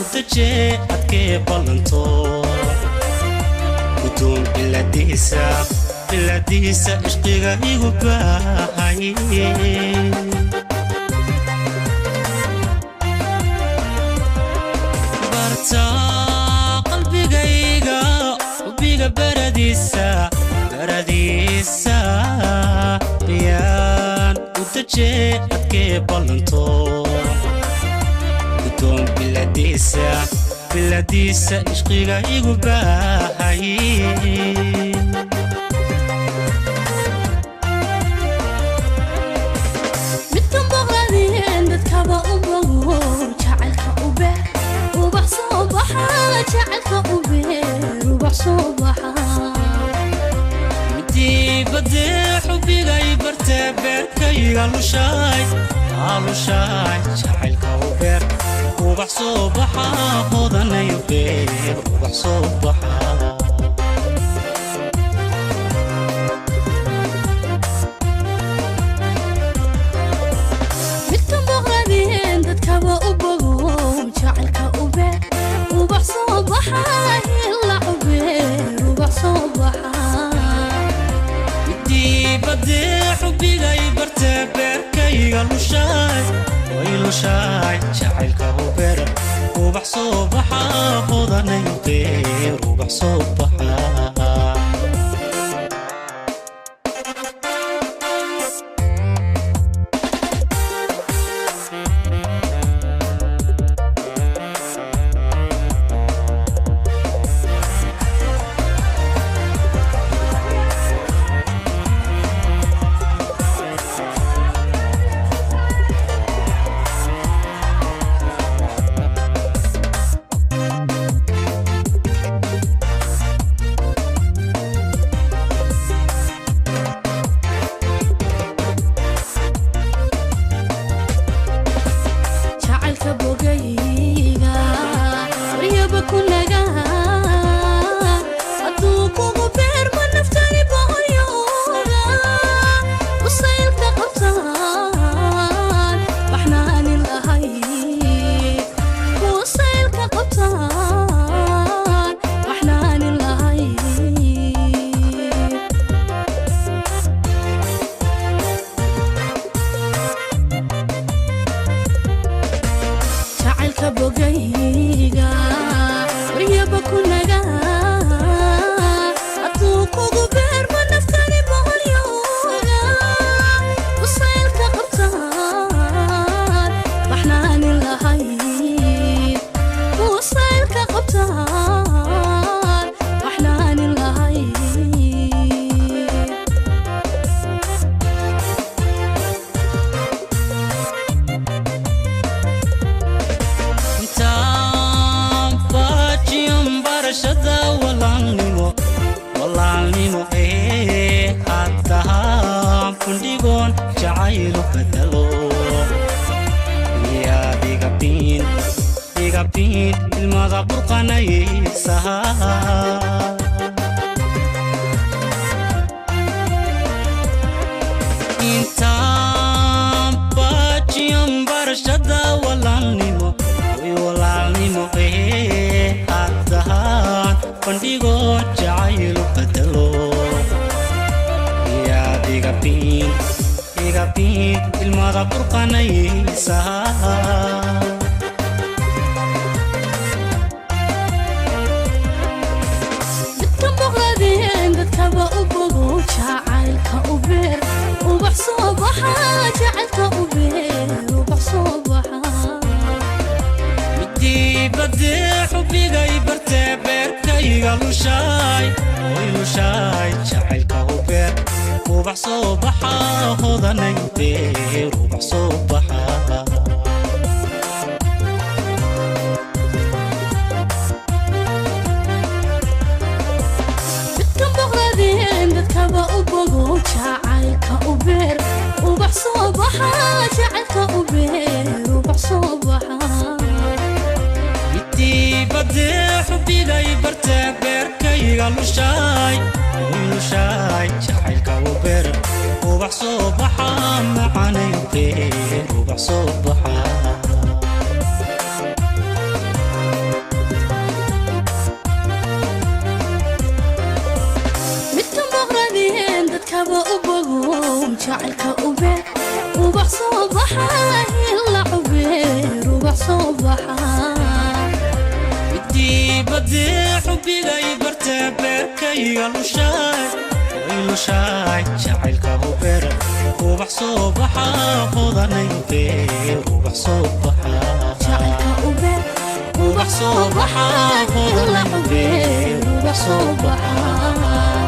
U dejee, adkee ballanto, gudoon biladiisa, biladiisa ishqiga igu baahay. Barta qalbigayga xubiga baradiisa, baradiisa yaan u dejee, adkee ballanto, gudoon biladiisa, biladiisa ishqiga igu baahay. Midkan boqladeen dadkaba u bogo, jacaylka u beer, ubax soo baxa, jacaylka u beer, ubax soo baxa. Midii badee xubigay bartee, beerkayga lushaay, aalushaay, jacaylka u beer, ubax soo baxa, hodanayo beer, ubax soo baxa. Midkan boqladeen dadkaba u bogo, jacaylka u beer, ubax soo baxa, hila u beer, ubax soo baxa. Midii badee xubigay bartee, beerkayga lushaay, way lushaay, jacaylka u beer, ubax soo baxa, hodanayo beer, ubax soo baxa. Jacaylka bogayga waryaba ku naga, hadduu kugu beerma naftani boqoryooga usaylka qabtaan waxnaanin lahay, usaylka qabtaan waxnaanin lahay. Jacaylka bogayga waryaba ku naga, hadduu kugu beerma naftani boqolyooga usaylka qabtaan waxnaanin lahay, usaylka qabtaan waxnaanin lahay. Intaan baajiyan barashada walaalnimo, walaalnimo ee haddahaan fundhigoon jacaylu bedelo, miyaad igabiin, igabiin ilmada burqanaysaha? Intaan baajiyan barashada walaalnimo, way walaalnimo ee haddahaan bandhigoon jacaylu bedelo, miyaad igabiin, igabiin ilmada burqanaysaha? Midkan boqladeen dadkaba u bogo, jacaylka u beer, ubax soo baxa, jacaylka u beer, ubax soo baxa. Midii badee xubigay bartee, beerkayga lushaay, way lushaay, jacaylka u beer, ubax soo baxa, hodanayo beer, ubax soo baxa. Midkan boqladeen dadkaba u bogo, jacaylka u beer, ubax soo baxa, jacaylka u beer, ubax soo baxa. Midii badee xubigay bartee, beerkayga lushaay, way lushaay, jacaylka u beer, ubax soo baxa, macanay beer, ubax soo baxa. Jacaylka u beer, ubax soo baxa, ila cubeer, ubax soo baxa. Midii badee xubigay bartee beerkayga lushaay, way lushaay. Jacaylka hubeer, ubax soo baxa, hodanay beer, ubax soo baxa. Jacaylka u beer, ubax soo baxa, ila cubeer, ubax soo baxa.